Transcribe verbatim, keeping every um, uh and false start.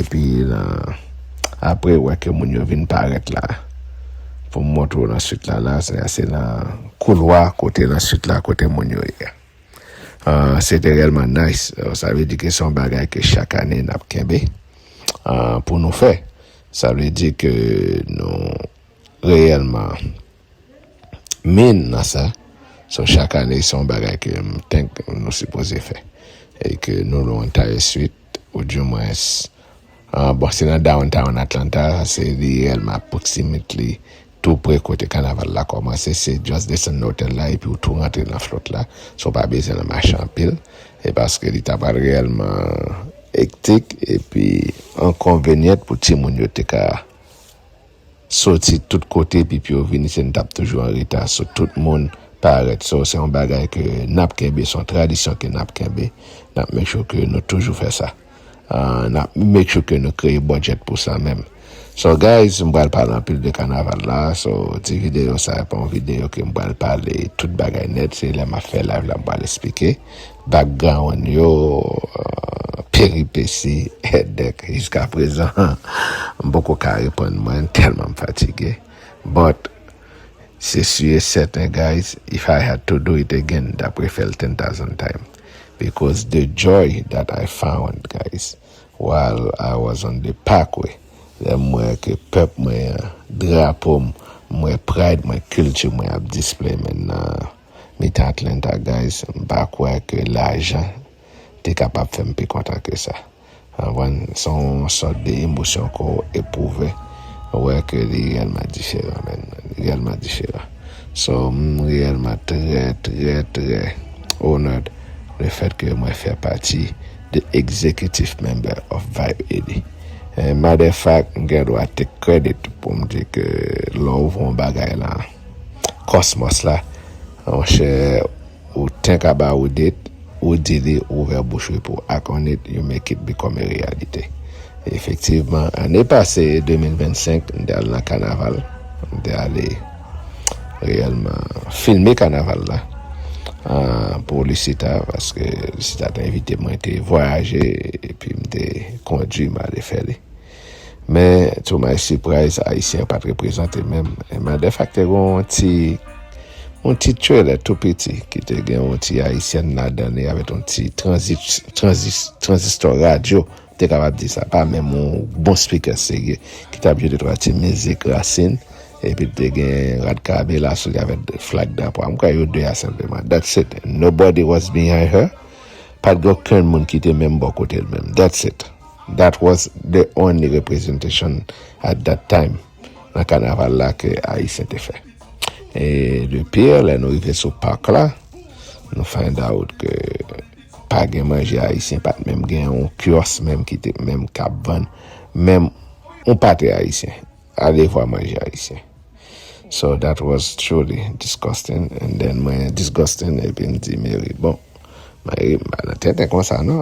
Epi nan apre wè ke moun yo vin parèt la, pou m montre w nan swit la, la se, se nan koulwa kote nan swit la kote moun yo ye. Ah, se te reyèlman nice. Sa vle di ke se yon bagay ke chak ane n ap kenbe, ah, pou nou fè. Sa vle di ke nou reyèlman min nan sa. So, chak ane, se yon bagay ke m think nou sipoze fè. E ke nou lwen entire swit, ou dimwens, ah, bon, se nan downtown Atlanta, se li reyèlman approximately tou pre kote kanaval la kòmanse, se just desann nan otèl la, epi ou tou rantre nan flòt la, so w pa bezwen nan mache anpil, e paske li ta pral reyèlman ektik, epi enkonvenyant pou timoun yo te ka soti tout kote, epi pou yo vini, se n t ap toujou an reta, so tout moun parèt, so se yon bagay ke n ap kenbe, se yon tradisyon ke n ap kenbe, n ap make sure ke nou toujou fè sa. Ah, n ap make sure ke nou kreye budget pou sa menm. So guys, m pral pale anpil de kanaval la. So ti videyo sa a pa yon videyo ke m pral pale tout bagay nèt. Se lè m ap fè live la m pral eksplike background yo, ah, peripesi, headache. Jiska prezan, m poko ka reprann mwen tèlman m fatige. But se si e sèten, guys, if I had to do it again, m t ap refè l ten thousand time. Because the joy that I found, guys, while I was on the parkway, lè m wè ke pèp mwen an, drapo m, m wè pride mwen, kilti mwen ap display, men nan mitan Atlanta, guys, m pa kwè ke lajan te kapab fè m pi kontan ke sa. Konprann? Se yon sòt de emosyon ke w epwouve. Ou wè ke li reyèlman diferan, man. Li reyèlman diferan. So, m reyèlman trè, trè, trè honored le fait que mwen fè pati de executive member of Vibe eighty. And matter of fact, m gen dwa take credit pou m di ke lè w ouvri yon bagay lan kòsmòs la, monchè, ou think about it, ou di li, ou ouvè bouch ou pou act on it, you make it become a reality. Efektivman, ane pase, de mil vennsenk, m te al nan kanaval, m te ale reyèlman filme kanaval la, ah, pou Lucita, paske Lucita te envite mwen te vwayaje, epi m te kondui m ale fè li. Men, to my surprise, Ayisyen pa t reprezante menm. E matter of fact, te gen yon ti, yon ti trailer tou piti ki te gen yon ti Ayisyèn ladan li avèk yon ti transi-, transi-, transistò radyo, te kapab di sa, pa menm yon bon speaker serye, ki t ap jwe de twa ti mizik rasin, epi te gen rad kabela sou li avèk flag drapo a. M kwè yo de a senpleman. That's it. Nobody was behind her. Pa t gen okenn moun ki te menm bò kote l menm. That's it. That was the only representation at that time nan kanaval la ke Ayisyen te fè. E depi lè nou rive sou park la, nou find out ke pa gen manje ayisyen, pa t menm gen yon kiyòs menm ki te menm k ap vann menm yon pate ayisyen. Alevwa manje ayisyen. So that was truly disgusting. And then mwen disgusting, epi m di Mary, bon, Mary, m pa nan tenten konsa non.